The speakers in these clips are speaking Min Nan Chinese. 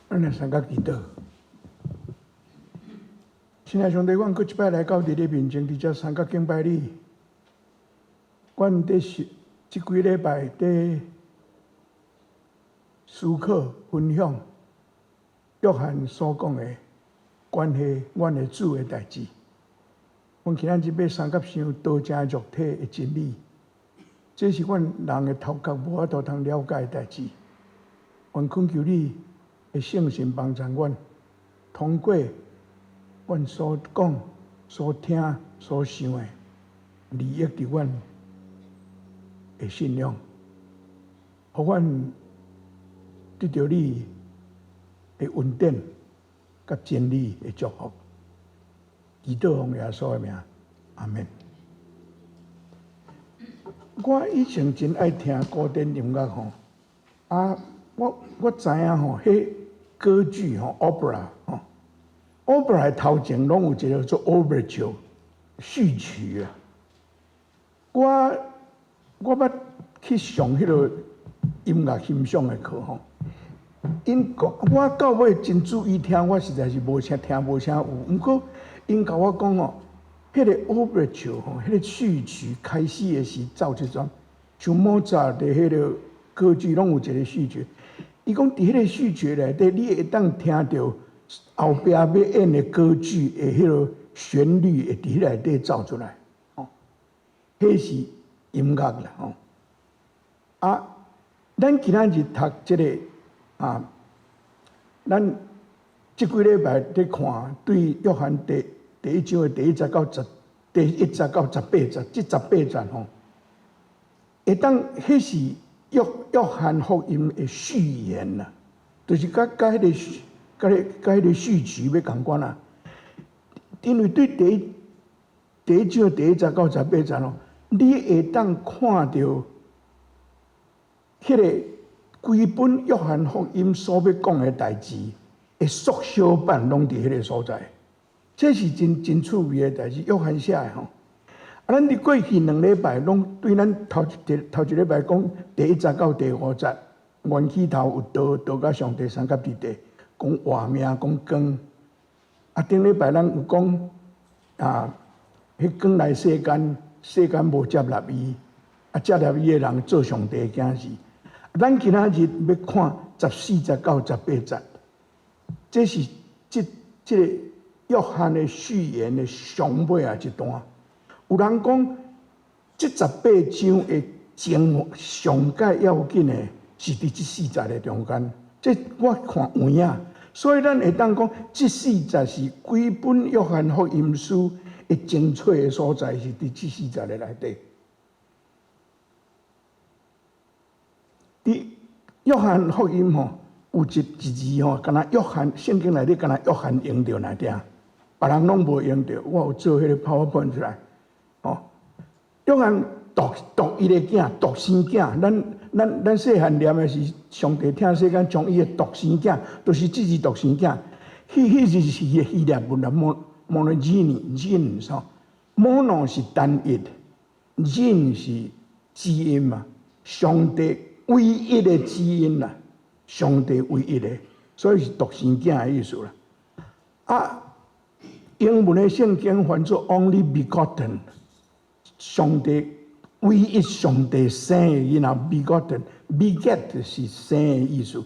咱來相佮祈禱。親愛上帝，阮閣一擺來到佇你面前，佇遮相佮敬拜你。阮佇是這幾禮拜佇思考分享約翰所講的關係阮的主的代誌。阮今仔日欲相佮想道成肉體的真理，這是阮人的頭殼無法度通了解的代誌。願懇求你的聖神幫助阮，通過阮所講、所聽、所想的，利益佇阮的信仰，予阮得著你的恩典佮真理的祝福。祈禱奉耶穌的名，阿們。我以前真愛聽古典音樂吼，啊，我知影吼，彼歌劇吼，opera 吼，opera 的頭前攏有一個叫做 overture 序曲啊。我捌去上彼个音樂欣賞的課吼，𪜶講我到尾真注意聽，我實在是無啥聽無啥有。毋過𪜶共我講吼，彼个 overture 吼，彼个序曲開始的時奏這種，像莫扎的彼个歌劇攏有一個序曲。伊講佇彼个序曲內底，你會當聽著後壁欲演的歌劇的彼个旋律會佇彼內底奏出來，吼，彼是音樂啦，吼。啊，咱今仔日讀這个啊，咱這幾禮拜佇看對約翰第一章的第一節到十，第一節到十八節，這十八節吼，會當彼是約翰福音的序言啦，就是佮彼個序曲欲仝款啊。因為對第一章第一節到十八節吼，你會當看著彼个規本約翰福音所欲講的代誌的縮小版，攏佇彼个所在。這是真真趣味的代誌，約翰寫的吼。啊，咱佇過去兩禮拜攏對咱頭一禮拜講第一節到第五節，源起頭有道，道佮上帝相佮佇地，講活命，講光。啊，頂禮拜咱有講啊，彼光來世間，世間無接納伊，啊，接納伊的人做上帝的囝兒。咱今仔日欲看14節到18節，這是這個約翰的序言的上尾仔一段。有人講，這十八章的精華上蓋要緊的，是佇這四節的中間。這我看有影，所以咱會當講，這四節是規本約翰福音書的精粹的所在，是佇這四節的內底。佇約翰福音吼，有一字吼，敢若約翰聖經內底敢若約翰用著爾爾，別人攏無用著。我有做彼個 PowerPoint 出來，吼。約翰獨一的囝，獨生囝。咱細漢念的是上帝疼世間，將伊的獨生囝，就是這字獨生囝。彼字是希臘文啦，monogenes 吼，mono 是單一，gene 是基因嘛，上帝唯一的基因啦，上帝唯一的，所以是獨生囝的意思啦。啊，英文的聖經翻做 only begotten，上帝唯一上帝生的囡仔，begotten，beget 是生的意思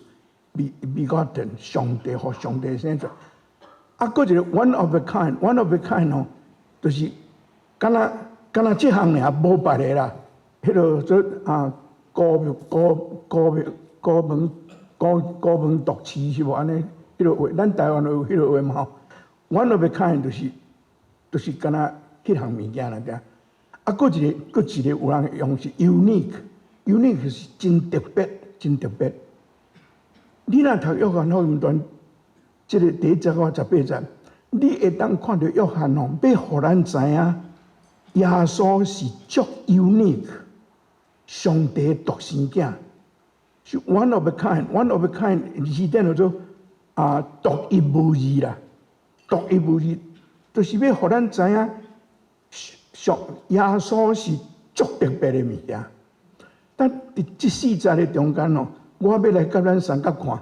，begotten 上帝予上帝生出來。啊，閣一個 one of a kind，one of a kind 吼，就是敢若這項爾，無別的啦。彼个做啊，孤門獨市是無按呢？彼个話，咱台灣有彼个話嘛吼。One of a kind 就是敢若彼項物件爾爾。啊，閣一個有人用是 unique，unique 是真特別，真特別。你若讀約翰福音段，這个第一節到十八節，你會當看著約翰吼，欲予咱知影耶穌是足 unique，上帝獨生囝，是 one of a kind，one of a kind 字典叫做啊獨一無二啦，獨一無二，就是欲予咱知影上耶穌是足特別的物件。但佇這四節的中間哦，我欲來佮咱相佮看，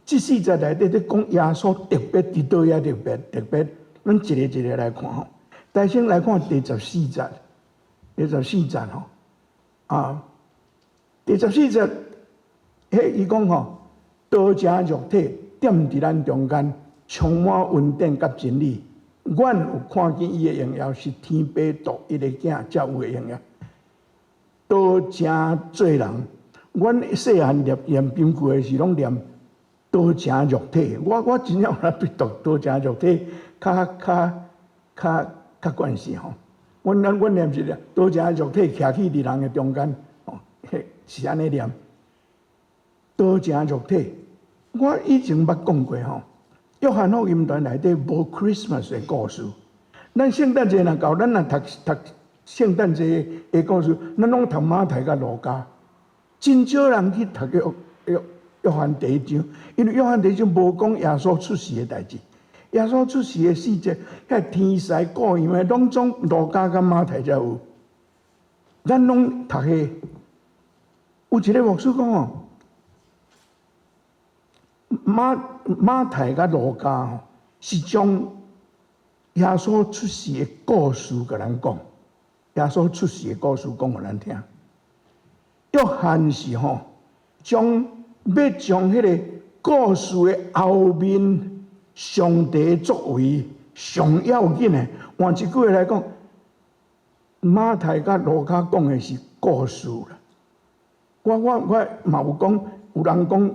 這四節內底咧講耶穌特別佇佗位特別特別，咱一个一个來看吼。但先來看第十四節，第十四節吼，啊，第十四節，彼伊講吼，道成肉體，踮佇咱中間，充滿恩典佮真理。阮有看見伊的榮耀，是天父獨一的囝才有的榮耀。道成做人，阮細漢念念經句的時，攏念道成肉體。我真正有咧對讀道成肉體，較較較較慣勢吼。阮念是道成肉體，徛起佇人的中間，吼，是按呢念。道成肉體，我以前捌講過吼。約翰福音傳內底無 Christmas 的故事。咱聖誕節若到，咱若讀讀聖誕節的故事，咱攏讀馬太佮路加。真少人去讀約翰第一章，因為約翰第一章無講耶穌出世的代誌。耶穌出世的細節，彼天使顧羊的，攏總路加佮馬太才有。咱攏讀彼。有一个牧師講哦，馬太佮路加吼，是將耶穌出世的故事共咱講，耶穌出世的故事講予咱聽。約翰是吼，將欲將彼个故事的後面，上帝作為上要緊的。換一句話來講，馬太佮路加講的是故事啦。我嘛有講，有人講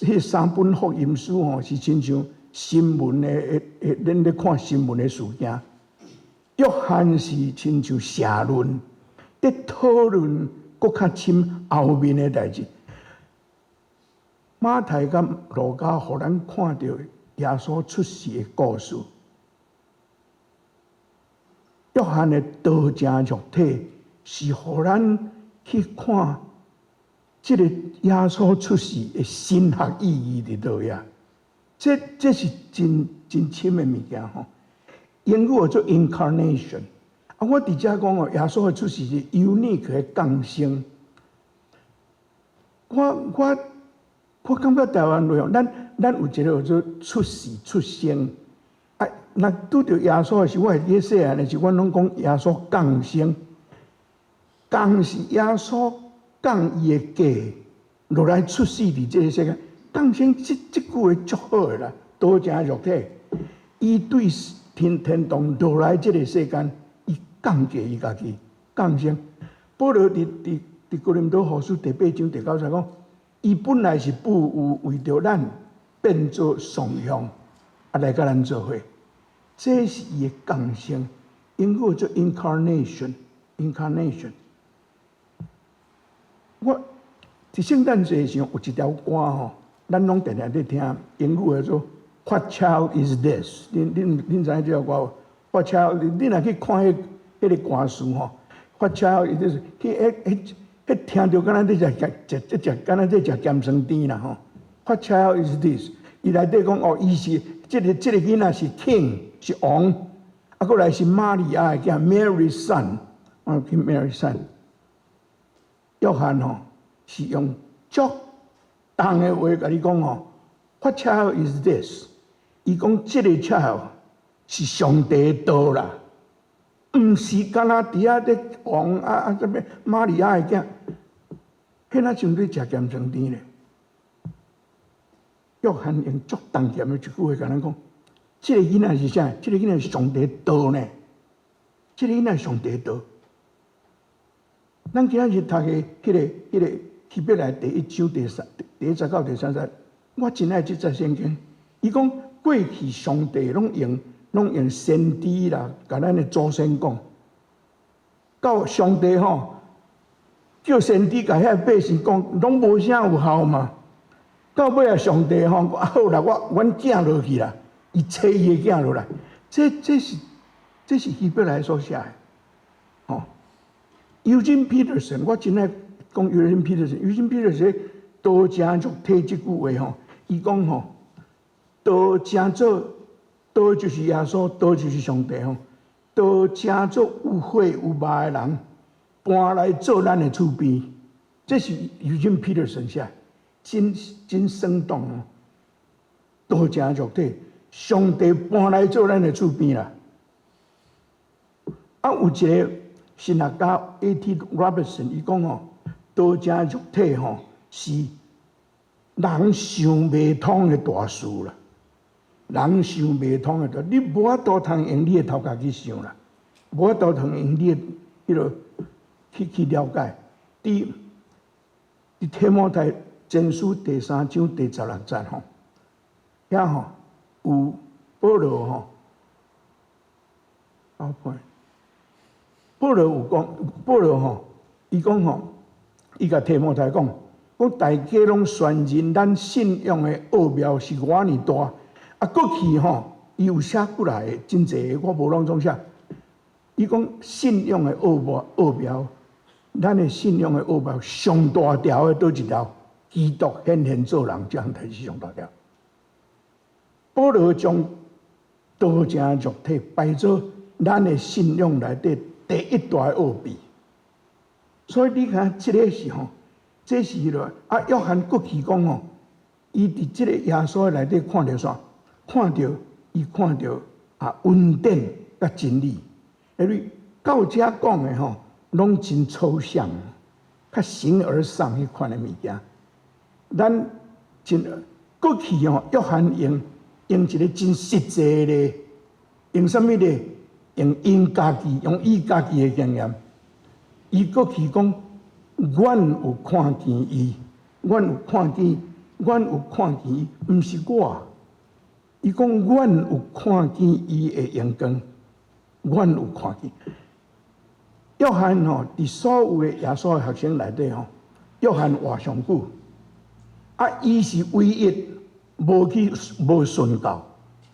彼三本福音書吼，是親像新聞的，恁咧看新聞的事件。約翰是親像社論，佇討論閣較深後面的代誌。馬太佮路加予咱看著耶穌出世的故事。約翰的道成肉體是予咱去看這个耶穌出世的神學意義佇佗位啊？這是真真深的物件吼。英語叫做 incarnation。啊，我佇遮講哦，耶穌的出世是 unique 的降生。我感覺台灣人，咱有一个叫做出世出生。啊，若拄著耶穌的時，我會記細漢的時，阮攏講耶穌降生，降是耶穌降伊的格落來出世佇這个世界。降生這句話足好的啦，道成肉體，伊對天堂落來這个世間，伊降格伊家己降生。保羅佇哥林多後書第八章第九節講，伊本來是富有，為著咱變做喪享，啊來佮咱做伙。這是伊的降生，英語叫做 incarnation，incarnation。我佇聖誕節時有一條歌吼，咱攏定定佇聽，英語叫做 What child is this？恁知影這條歌無？What child？你若去看彼个歌詞吼，What child is this？去彼聽著敢若佇食食食食，敢若佇食鹹酸甜啦吼。What child is this？伊內底講哦，伊是這个囡仔是 king，是王，啊，閣來是瑪利亞的囝，Mary's son，啊，Mary's son。約翰吼是用足重的話共你講吼，What child is this？伊講這个 child 是上帝的道啦，毋是敢若佇遐咧王啊啊啥物瑪利亞的囝，彼若像咧食鹹酸甜咧。約翰用足重劍的一句話共咱講，這个囡仔是啥？這个囡仔是上帝道呢？這个囡仔是上帝道。咱今仔日讀的彼个希伯來第一章第一節到第三節，我真愛這節聖經。伊講過去上帝攏用先知啦，共咱的祖先講，到上帝吼叫先知共遐百姓講，攏無啥有效嘛。到尾啊，上帝吼，好啦，阮囝落去啦，伊差伊的囝落來，這是希伯來所寫的，吼。Eugene Peterson，我真愛講 Eugene Peterson。Eugene Peterson 道成肉體這句話吼，伊講吼，道成做道就是耶穌，道就是上帝吼，道成做有血有肉的人，搬來做咱的厝邊，這是 Eugene Peterson 寫。真真生動哦。道成肉體，上帝搬來做咱的厝邊啦。啊，有一個神學家 A.T. Robertson 伊講吼，道成肉體吼是人想袂通的大事啦。人想袂通的大，你無法度通用你的頭殼去想啦，無法度通用你的彼個去了解。佇提摩太前書第三章第16節吼，遐吼有保羅吼，啊，保羅有講，保羅吼，伊講吼，伊共提摩太講，講大家攏宣認咱信仰的奧妙是偌爾大。啊，過去吼，伊有寫過來的真濟，我無攏總寫。伊講信仰的奧妙，奧妙，咱的信仰的奧妙上大條的佗一條？基督顯現做人，這項代誌上大條。保羅將道成肉體擺做咱的信仰內底第一大的奧秘。所以你看，這个是吼，這是彼個啊，約翰過去講吼，伊佇這个耶穌內底看著啥？看著伊看著啊，恩典佮真理，因為到遮講的吼，攏真抽象，較形而上彼款的物件。咱真過去吼，約翰用一個真實際的，用啥物咧？用𪜶家己，用伊家己的經驗。伊過去講，阮有看見伊，阮有看見，阮有看見伊，毋是我。伊講，阮有看見伊的榮光，阮有看見。約翰吼，佇所有的耶穌的學生內底吼，約翰活上久，啊，伊是唯一無去無殉道。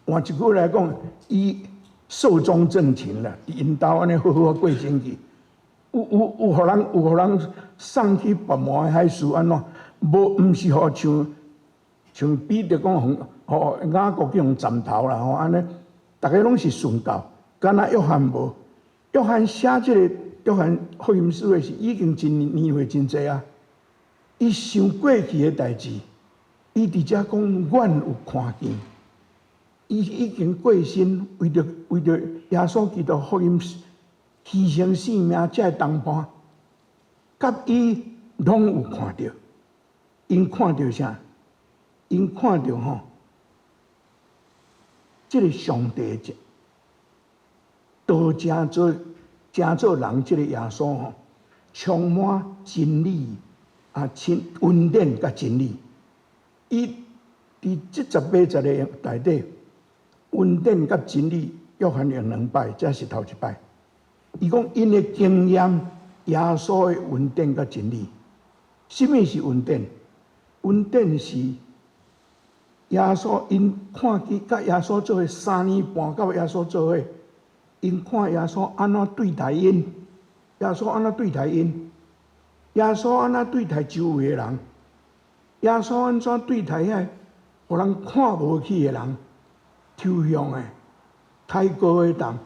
換一句來講，伊壽終正寢啦，佇𪜶兜按呢好好過身去。有予人送去拔毛的海事按怎？無，毋是予像彼得講，予雅各去予斬頭啦吼，按呢，逐个攏是殉道，敢若約翰無。約翰寫這个約翰福音書的時，已經真年歲真濟啊。伊想過去的代誌，伊佇遮講，阮有看見。伊已經過身，為著耶穌基督福音犧牲性命，這个同伴，佮伊攏有看著。𪜶看著啥？𪜶看著吼，這个上帝道成做人，這个耶穌吼，充滿真理啊，親恩典佮真理。伊佇這18節的內底，恩典佮真理，約翰用兩擺，這是頭一擺。伊講𪜶的經驗，耶穌的恩典佮真理。啥物是恩典？恩典是耶穌𪜶看見佮耶穌做伙3年半，佮耶穌做伙，𪜶看耶穌按怎對待𪜶，耶穌按怎對待𪜶，耶穌按怎對待周圍的人，耶穌按怎對待遐予人看無起的人，抽象的、太高的人，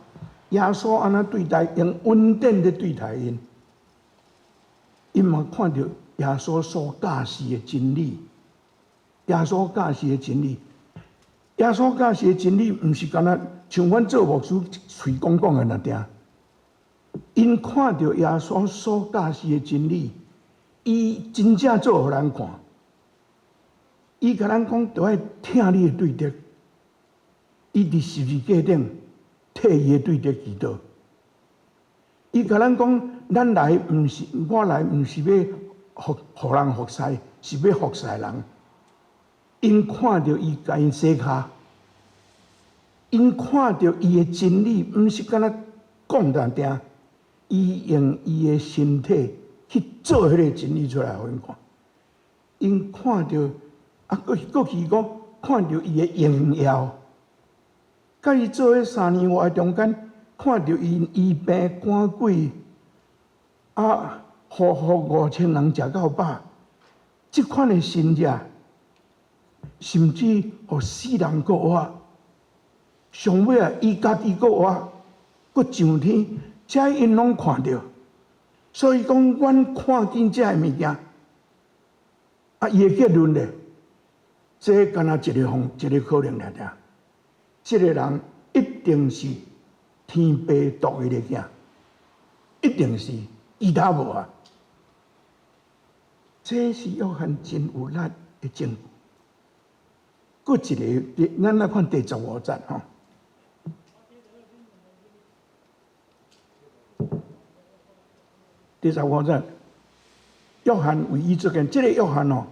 耶穌按怎對待，用恩典咧對待𪜶，𪜶嘛看著耶穌所教示的真理，耶穌教示的真理，耶穌教示的真理，毋是干焦像阮做牧師喙講講的爾定。𪜶看著耶穌所教示的真理，伊真正做予咱看。伊共咱講，著愛疼你的對敵。伊佇十字架頂替伊的對敵祈禱。伊共咱講，咱來毋是我來，毋是欲予人服侍，是欲服侍人。𪜶看著伊共𪜶洗跤，𪜶看著伊的真理，毋是干焦講爾定，伊用伊的身體去做彼個真理出來予𪜶看。𪜶看著啊，閣去講看著伊的榮耀，佮伊做伙3年外中間，看著伊醫病趕鬼，啊，予5000人食到飽，這款的神跡，甚至予死人復活，上尾啊，伊家己復活，閣上天，這𪜶攏看著，所以講，阮看見這个物件，啊，伊的結論咧，這敢若一個方一個可能來聽，這個人一定是天父獨一的囝，一定是，其他無啊。這是約翰真有力的證據。閣一個，咱來看第十五節吼。第十五節，約翰為伊做見，這個約翰哦，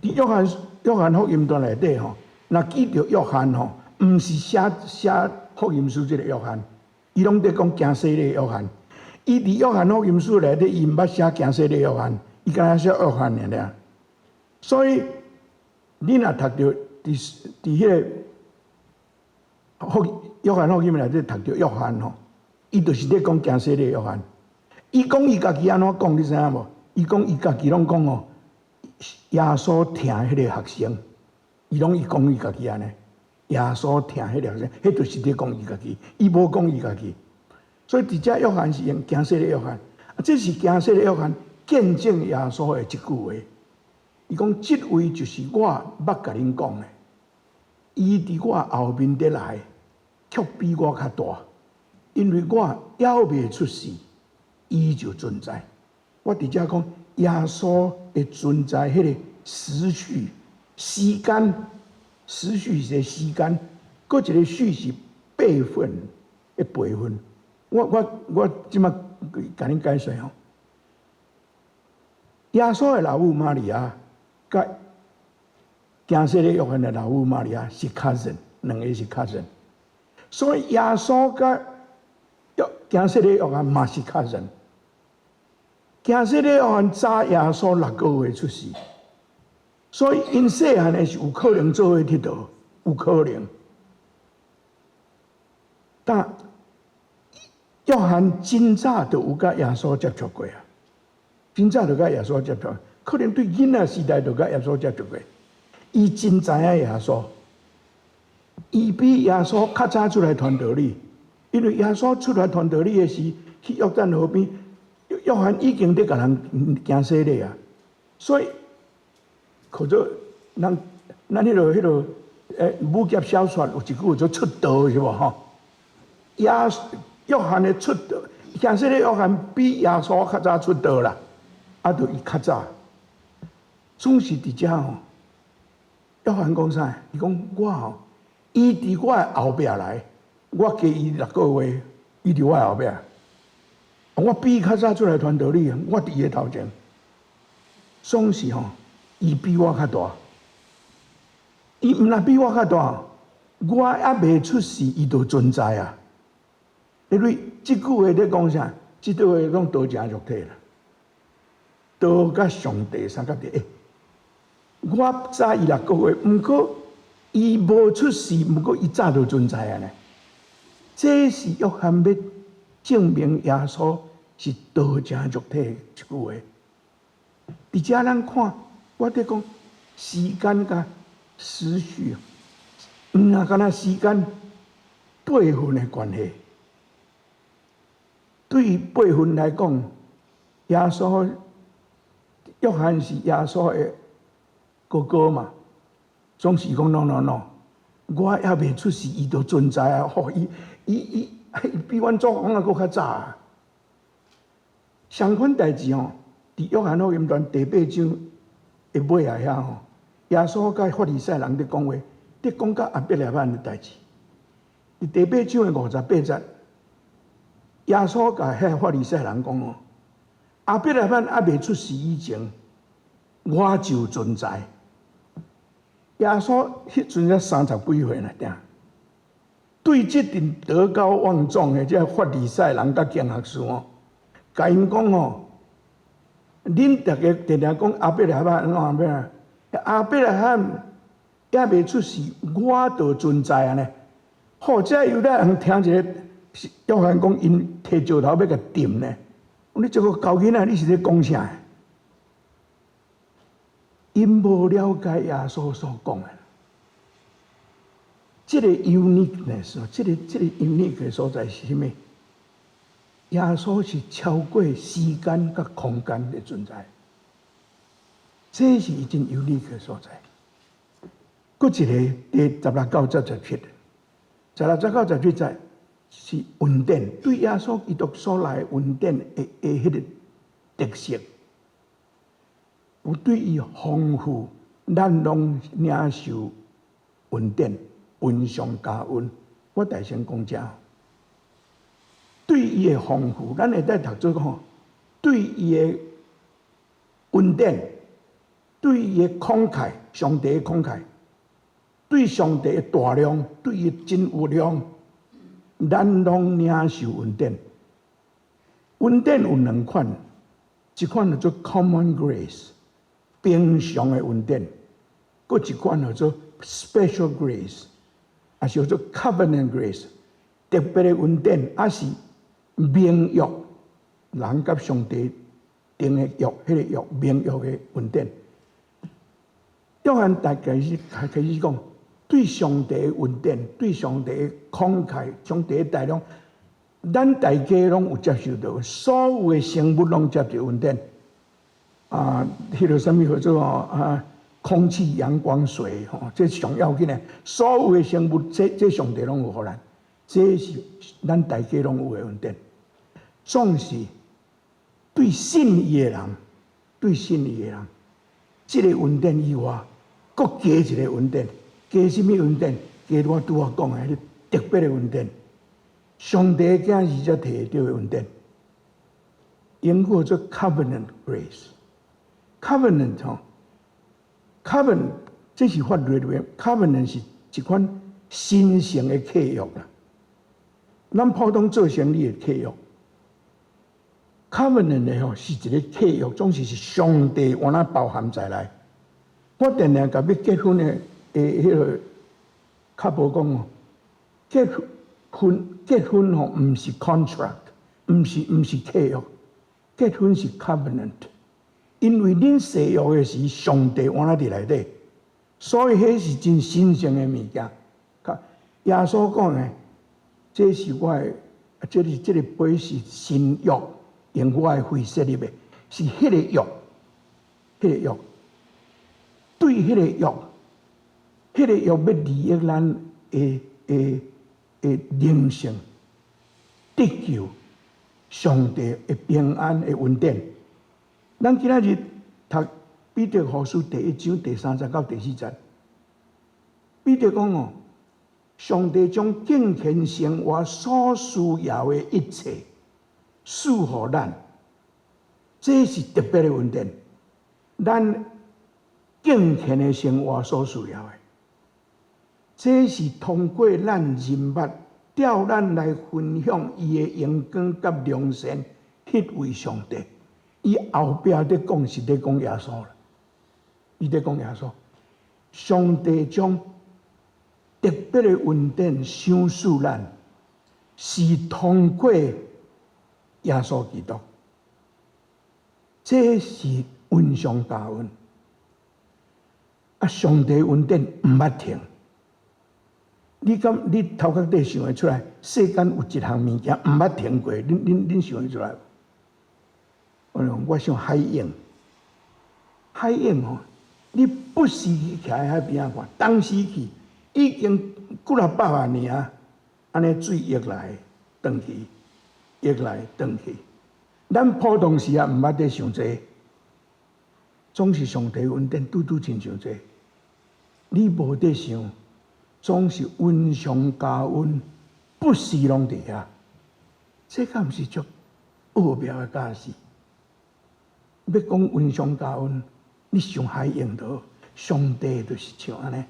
佇約翰約翰福音段內底吼，若記著約翰吼，毋是寫寫福音書這個約翰，伊攏佇講行洗禮的約翰。伊佇約翰福音書內底，伊毋捌寫行洗禮的約翰，伊敢若寫約翰爾爾。所以你若讀著佇佇彼個福約翰福音內底讀著約翰吼，伊就是咧講行洗禮的約翰。伊講伊家己按怎講，你知影無？伊講伊家己攏講哦，耶穌疼彼個學生，伊攏伊講伊家己按呢。耶穌疼彼個學生，彼就是咧講伊家己，伊無講伊家己。所以佇遮約翰是用行洗禮的約翰，啊，這是行洗禮的約翰見證耶穌的這句話。伊講這位就是我捌共恁講的，伊佇我後面佇來，卻比我較大，因為我猶未出世，伊就存在。我佇遮講耶穌的存在，彼個時序、時間、時序是時間，閣一個序是輩分的輩分。我我我這擺共恁解釋吼，耶穌的老母瑪利亞，佮行洗禮約翰的老母瑪利亞是 cousin，兩个是 cousin，所以耶穌佮約行洗禮約翰嘛是 cousin。行洗禮約翰早耶穌6個月出世，所以𪜶細漢的時有可能做伙𨑨迌，有可能。但約翰真早就有佮耶穌接觸過啊，真早就佮耶穌接觸，可能對囡仔時代就佮耶穌接觸過。伊真知影耶穌，伊比耶穌較早出來傳道理，因為耶穌出來傳道理的時，去約旦河邊。約翰已經佇共人行洗禮啊，所以可做咱咱彼个彼个武俠小說有一句叫做出道是無吼？耶約翰的出道，行洗禮約翰比耶穌較早出道啦，啊，就伊較早，總是佇遮吼。約翰講啥？伊講我吼，伊佇我的後壁來，我加伊六個月，伊佇我的後壁。我比伊較早出來傳道理，我佇伊的頭前，總是吼，伊比我較大。伊毋但比我較大，我猶未出世，伊就存在啊。因為這句話咧講啥？這句話講道成肉體啦，道佮上帝相佮佇。欸，我早伊六個月，毋過伊無出世，毋過伊早就存在啊呢。這是約翰欲證明耶穌是道成肉體的一句話。佇遮咱看，我佇講時間佮時序，毋若干焦時間輩分的關係。對輩分來講，耶穌約翰是耶穌的哥哥嘛，總是講 no no no，我猶未出世，伊就存在啊！吼，伊伊伊比阮祖公猶閣較早啊。相款代誌吼，佇約翰福音傳第八章的尾仔遐吼，耶穌佮法利賽人佇講話，佇講佮亞伯拉罕的代誌。佇第八章的58節，耶穌共遐法利賽人講哦，亞伯拉罕猶未出世以前，我就存在。耶穌彼陣才三十幾歲呢，定對這陣德高望重的這法利賽人佮經學士哦，共𪜶講哦，恁逐家定定講亞伯拉罕按怎按怎，亞伯拉罕猶未出世，我就存在啊呢。好，這猶太人聽一个約翰講，𪜶提石頭欲共擲呢。你這個猴囡仔，你是咧講啥？𪜶無了解耶穌所講的，這個 uniqueness，這個這個 unique 的所在是啥物？耶穌是超過時間佮空間的存在。這是伊真 unique 的所在。閣一个第16到17，16到17節是恩典，對耶穌基督所來恩典的彼个特色。有對伊豐富，咱攏領受恩典，恩上加恩。我大聲講遮，對伊的豐富，咱會當讀做講，對伊的恩典，對伊的慷慨，上帝的慷慨，對上帝的大量，對伊真有量，咱攏領受恩典。恩典有兩款，一款叫做 common grace，平常的恩典；閣一款叫做 special grace，抑是叫做 covenant grace，特別的恩典，抑是盟約，人佮上帝訂的約，彼个約盟約的恩典。約翰大概是開始講，對上帝的恩典，對上帝的慷慨，上帝的大量，咱大家攏有接受著，所有的生物攏接受恩典。啊，彼个啥物叫做啊？空氣、陽光、水，吼，這上要緊的。所有的生物，這上帝攏有予咱，這是咱大家攏有的恩典。總是對信伊的人，對信伊的人，這个恩典以外，閣加一个恩典，加啥物恩典？加我拄仔講的彼个特別的恩典。上帝的囝兒才提著的恩典，英語叫做 Covenant Grace。Covenant 吼，Covenant 這是法律裡面，Covenant 是一款神聖的契約啦。咱普通做生意的契約，Covenant 的吼是一个契約，總是是上帝換哪包含在內。我定定共欲結婚的彼个 couple 講哦，結婚吼，毋是 contract，毋是契約，結婚是 covenant。因為恁誓約的時，上帝換哪佇內底，所以彼是真神聖的物件。耶穌講的，這是我的，這個杯是新約，用我的血設立的，是彼個約，彼個約，對彼個約，彼個約欲利益咱的靈性，得救，上帝的平安的恩典。咱今仔日讀彼得後書第一章第三節到第四節，彼得講哦，上帝將敬虔生活所需要的一切賜予咱，這是特別的恩典。咱敬虔的生活所需要的，這是通過咱認捌，調咱來分享伊的榮光佮良善，彼位上帝。伊後壁咧講是咧講耶穌啦，伊咧講耶穌。上帝將特別的恩典賞賜咱，是通過耶穌基督，這是恩上加恩。啊，上帝恩典毋捌停。你敢你頭殼底想會出來？世間有一項物件毋捌停過，恁想會出來？我講我想海湧，海湧吼，你不時去徛佇海邊仔看，當時去已經幾若百萬年啊，按呢水溢來轉去，溢來轉去。咱普通時啊，毋捌咧想這，總是上帝恩典拄拄親像這。你無咧想，總是恩上加恩，不時攏佇遐。這敢毋是足奧妙的教示？欲講恩上加恩，你想海湧就好，上帝就是像按呢，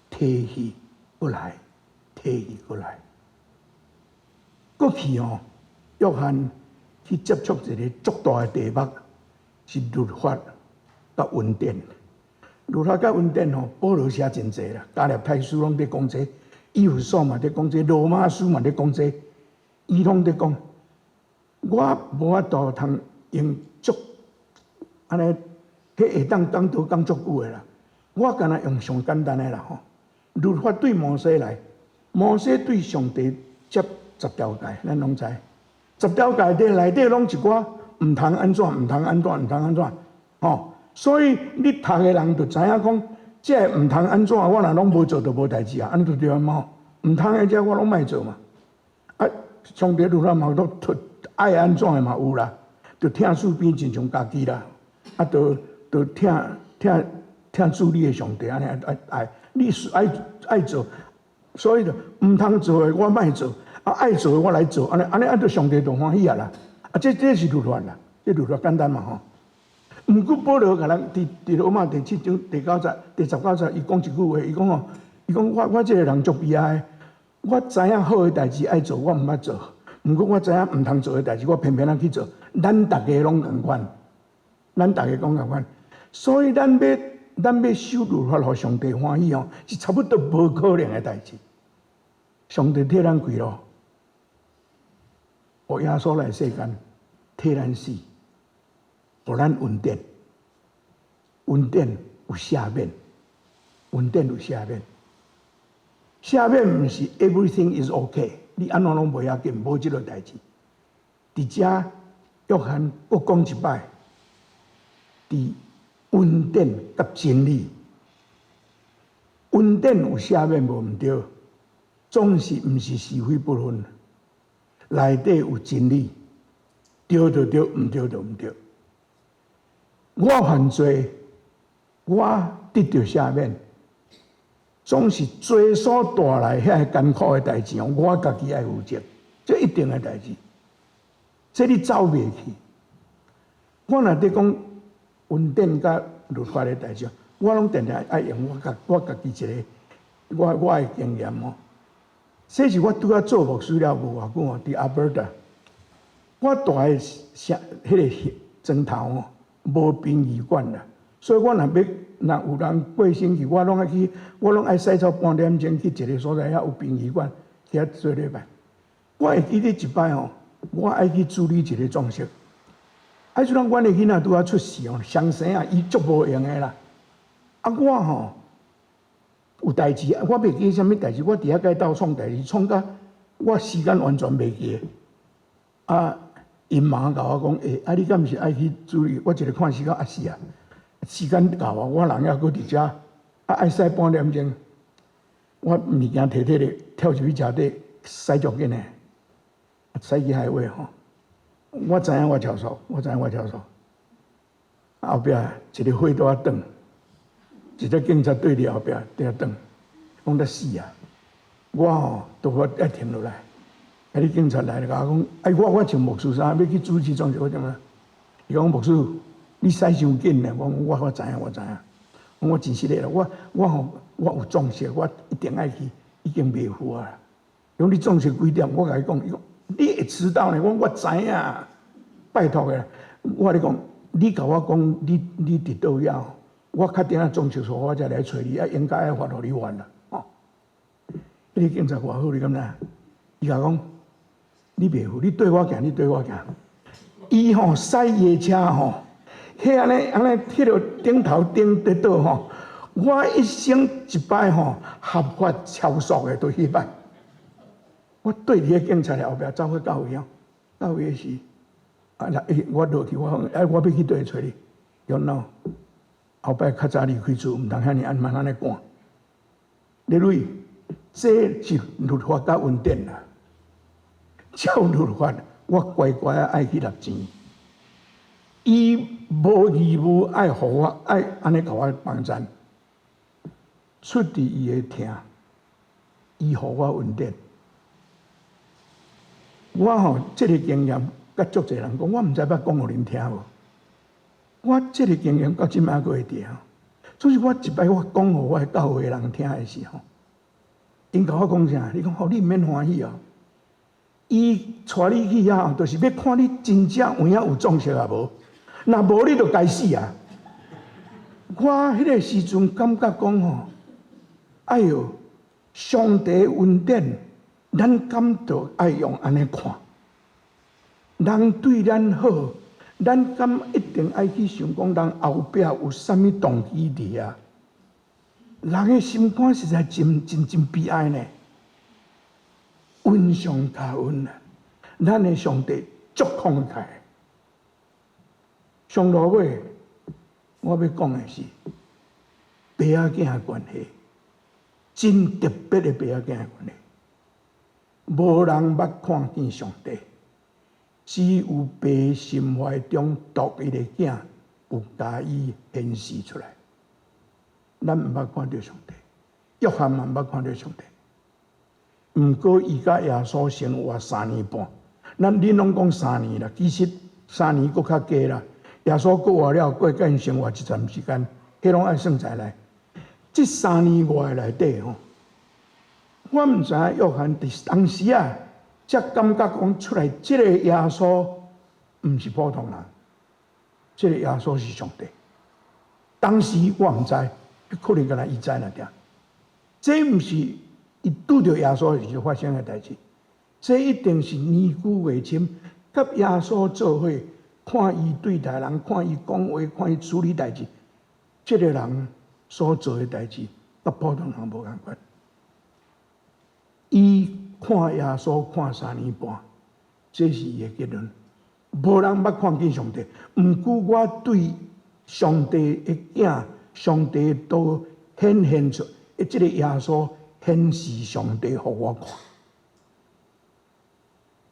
提去閣來，提去閣來。過去哦，約翰去接觸一个足大的題目，是律法佮恩典。律法佮恩典吼，保羅寫真濟啦，加拉太書攏佇講這，以弗所嘛佇講這，羅馬書嘛佇講這，伊攏佇講。我無法度通用足按呢，彼會當講道講足久的啦。我敢若用上簡單的啦吼。律法對摩西來，摩西對上帝接十條誡，咱攏知。十條誡底內底攏一寡毋通按怎，毋通按怎，毋通按怎，吼。所以你讀的人就知影講，這个毋通按怎，我若攏無做就無代誌啊，按呢就對嘛。毋通的這我攏莫做嘛。啊，上帝律法嘛都愛按怎的嘛有啦，就疼四邊親像家己啦。啊，就就疼疼疼主你的上帝按呢愛愛，你愛愛做，所以就毋通做的我莫做，啊愛做的我來做，按呢按呢按就上帝就歡喜啊啦。啊，這這是律法啦，這律法簡單嘛吼。毋過保羅共咱佇佇羅馬第七章第九節、第十九節，伊講一句話，伊講吼，伊講我我這个人足悲哀，我知影好的代誌愛做，我毋捌做；毋過我知影毋通做的代誌，我偏偏仔去做。咱逐家攏仝款，咱逐家攏仝款。所以咱欲咱欲守律法，予上帝歡喜吼，是差不多無可能的代誌。上帝替咱開路，予耶穌來世間替咱死，予咱恩典，恩典有赦免，恩典有赦免。赦免毋是 everything is okay，你按怎攏袂要緊，無這个代誌。佇遮約翰閣講一擺，佇恩典佮真理，恩典有赦免無毋對，總是毋是是非不分，內底有真理，對就對，毋對就毋對。我犯罪，我得著赦免，總是罪所帶來遐个艱苦的代誌，我家己愛負責，這一定的代誌，這你走袂去。我若佇講恩典佮律法的代誌，我攏定定愛用我家我家己一个我我的經驗哦。這是我拄仔做牧師了無偌久哦，佇阿伯達，我蹛的城彼个莊頭哦，無殯儀館啦，所以我若欲若有人過身去，我攏愛去，我攏愛駛走半點鐘去一个所在，遐有殯儀館，去遐做禮拜。我會記得一擺吼，我愛去處理一个葬式。啊，陣阮的囡仔拄仔出世哦，雙生啊，伊足無閒的啦。啊，我吼有代誌，我袂記啥物代誌，我佇遐共伊鬥創代誌，創甲我時間完全袂記。啊，𪜶媽共我講，欸，啊，你敢毋是愛去處理？我一个看時間，啊是啊，時間到啊，我人猶閣佇遮，啊愛駛半點鐘，我物件提提咧，跳入去車底，駛足緊的，駛去海威吼。我知影我超速，我知影我超速。後壁一个火桌仔轉，一個警察對佇後壁佇遐轉，講得死啊！我吼都我愛停落來，啊！你警察來了，共我講，哎，我我穿牧師衫，欲去主持葬式，我怎啊？伊講牧師，你駛傷緊咧。我講我我知影，我知影。我真實的啦，我我吼我有葬式，我一定愛去，已經袂赴啊。伊講你葬式幾點？我共伊講，伊講你會遲到呢。我講我知影，拜託的。我共你講，你共我講，你你佇佗位啊？我確定啊，葬式所我才來揣你，啊，應該愛發予你還啦。吼，彼个警察偌好，你敢知？伊共我講，你袂赴，你綴我行，你綴我行。伊吼駛伊的車吼，彼按呢按呢，彼个頂頭頂佇倒吼，我一生一擺吼合法超速的，就彼擺。我綴佇个警察的後壁走去到位哦，到位時，啊，欸，我落去，我講，哎，我欲去佗揣你，伊講 no，後擺較早離開厝，毋通遐爾按慢按呢趕。你類，這是律法佮恩典啦。照律法，我乖乖仔愛去納錢。伊無義務愛予我，愛按呢共我幫贊。出佇伊的疼，伊予我恩典。我吼這个經驗，佮足濟人講，我毋知捌講予恁聽無。我這个經驗到這擺閣會記吼。總是我一擺我講予我的教會人聽的時候，𪜶共我講啥？伊講吼，你毋免歡喜哦。伊帶你去遐，就是欲看你真正有影有葬式抑無。若無你就該死啊！我彼个時陣感覺講吼，哎喲，上帝恩典，咱敢著愛用按呢看？人對咱好，咱敢一定愛去想講人後壁有啥物動機佇遐？人的心肝實在真真真悲哀呢。恩上加恩啊！咱的上帝足慷慨。上落尾，我欲講的是爸仔囝的關係，真特別的爸仔囝的關係。無人捌看見上帝，只有爸心懷中獨一个囝有共伊顯示出來。咱毋捌看著上帝，約翰嘛毋捌看著上帝。毋過伊佮耶穌生活三年半，咱恁攏講三年啦，其實三年閣較加啦。耶穌復活了，閣佮𪜶生活一陣時間，彼攏愛算在內。這三年外內底吼，我毋知影約翰佇當時啊，才感覺講出來，這个耶穌毋是普通人，這个耶穌是上帝。當時我毋知，可能干焦伊知爾爾。這毋是伊拄著耶穌時陣發生的代誌，這一定是年久月深，佮耶穌做伙，看伊對待人，看伊講話，看伊處理代誌，這个人所做的代誌，佮普通人無仝款。伊看耶穌看三年半，這是伊的結論。無人捌看見上帝，毋過我對上帝的囝，上帝都顯現出，這个耶穌顯示上帝予我看。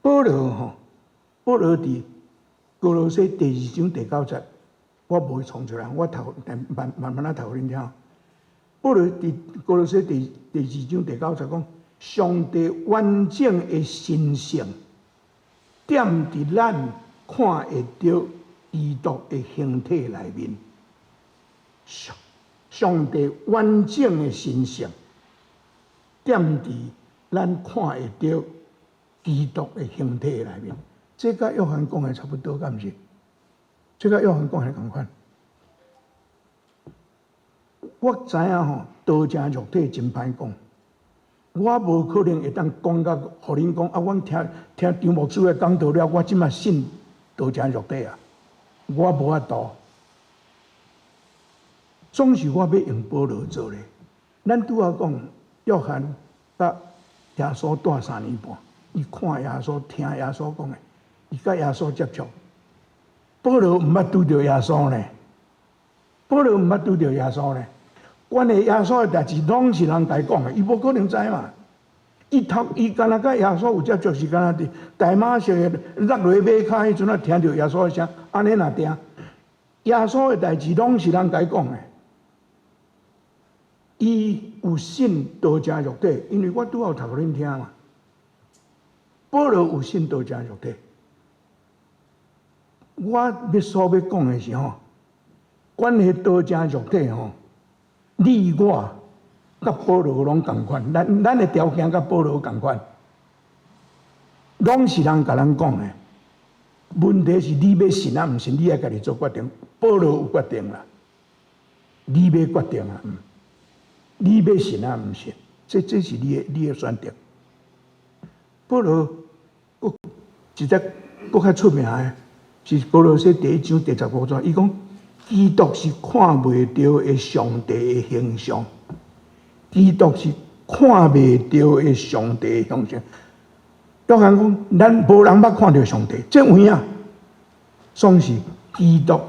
保羅吼，保羅佇歌羅西第二章第九節，我無創出來，我讀慢慢慢仔讀予恁聽。保羅佇歌羅西第二章第九節講，上帝完整的神性，踮佇咱看會著基督的形體內面。上帝完整的神性，踮佇咱看會著基督的形體內面。這佮約翰講的差不多，敢毋是？這佮約翰講的仝款。我知影吼，道成肉體真歹講。我無可能會當講甲，予恁講啊！阮聽聽張牧師的講道了，我這馬信道成肉體啊！我無法度。總是我欲用保羅做咧。咱拄仔講，約翰佮耶穌蹛三年半，伊看耶穌，聽耶穌講的，伊佮耶穌接觸。保羅毋捌拄著耶穌呢，保羅毋捌拄著耶穌呢。關於耶穌的代誌，攏是人共伊講的，伊無可能知嘛。伊頭伊干焦佮耶穌有接觸，是干焦佇大馬色的落落馬跤彼陣啊，聽著耶穌的聲，按呢爾定。耶穌的代誌攏是人共伊講的。伊有信道成肉體，因為我拄仔有讀予恁聽嘛。保羅有信道成肉體，我欲所欲講的是吼，關係道成肉體吼，你我佮保羅攏仝款，咱咱的條件佮保羅仝款，攏是人共咱講的。問題是你欲信抑毋信，你愛家己做決定。保羅有決定啦，你欲決定啊？你欲信抑毋信？這是你的選擇。保羅閣一節閣較出名的，是歌羅西第一章第十五節，伊講基督是看袂著的上帝的形象，基督是看袂著的上帝的形象。約翰講，咱無人捌看著上帝，這有影，總是基督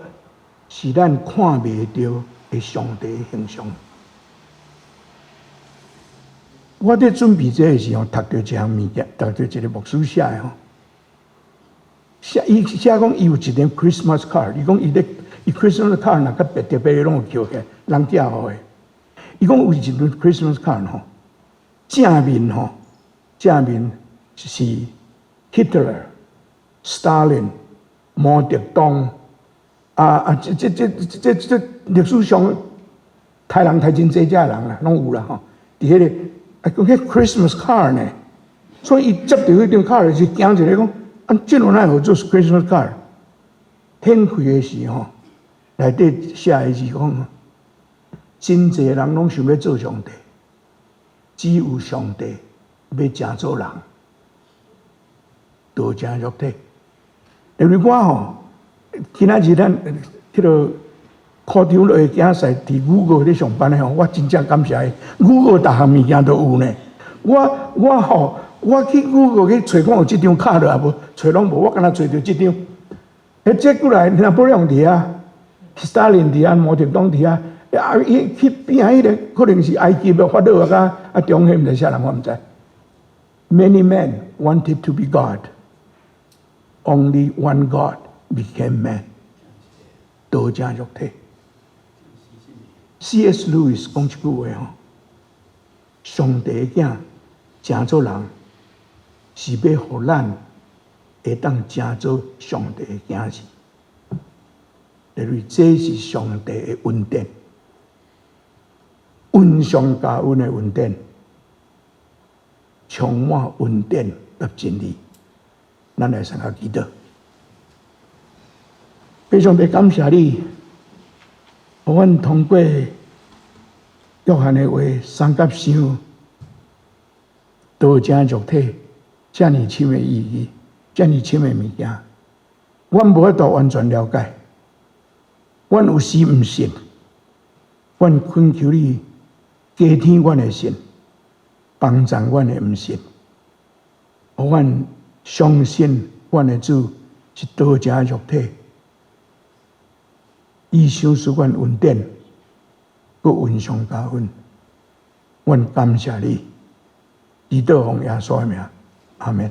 是咱看袂著的上帝的形象。我佇準備這个時候，讀著一項物件，讀著一个牧師寫的吼，寫伊寫講伊有一張 Christmas card，伊講伊咧伊 Christmas card 若較別特別的攏有抾起來，人寄予的。伊講有一張 Christmas card 吼，正面吼，正面是 Hitler、Stalin、毛澤東，啊啊，這這這這這歷史上刣人刣真濟隻人啦，攏有啦吼。佇彼个啊，講彼 Christmas card 呢，所以伊接著彼張卡時驚一下講，啊，這種哪會做 Christmas card？顯開的是吼，內底寫的是講，真濟人攏想欲做上帝，只有上帝欲成做人，道成肉體。因為我吼，今仔日咱彼个科長落去囝婿佇 Google 咧上班的吼，我真正感謝伊。Google 逐項物件都有呢。我我吼，我去 Google 去揣看有這張卡落也無，揣攏無，我干焦揣著這張。彼這過來若不用佇遐，斯大林佇遐，毛澤東佇遐，啊，伊去邊彼个可能是埃及的法老啊，啊，中興毋知啥人，我毋知。Many men wanted to be God. Only one God became man. 道成肉體。C.S. Lewis 講一句話吼：上帝的囝成做人，是欲予咱會當成做上帝的囝兒。因為這是上帝的恩典，恩上加恩的恩典，充滿恩典佮真理。咱來先來祈禱。父上帝感謝你，予阮通過約翰的話，三甲想道成肉體，遮爾深的意義，遮爾深的物件，阮無法度完全了解。阮有時毋信，阮懇求你加添阮的信，幫助阮的毋信，予阮相信阮的主是道成肉體，伊賞賜阮恩典，閣恩上加恩。阮感謝你，祈禱奉耶穌的名，阿門。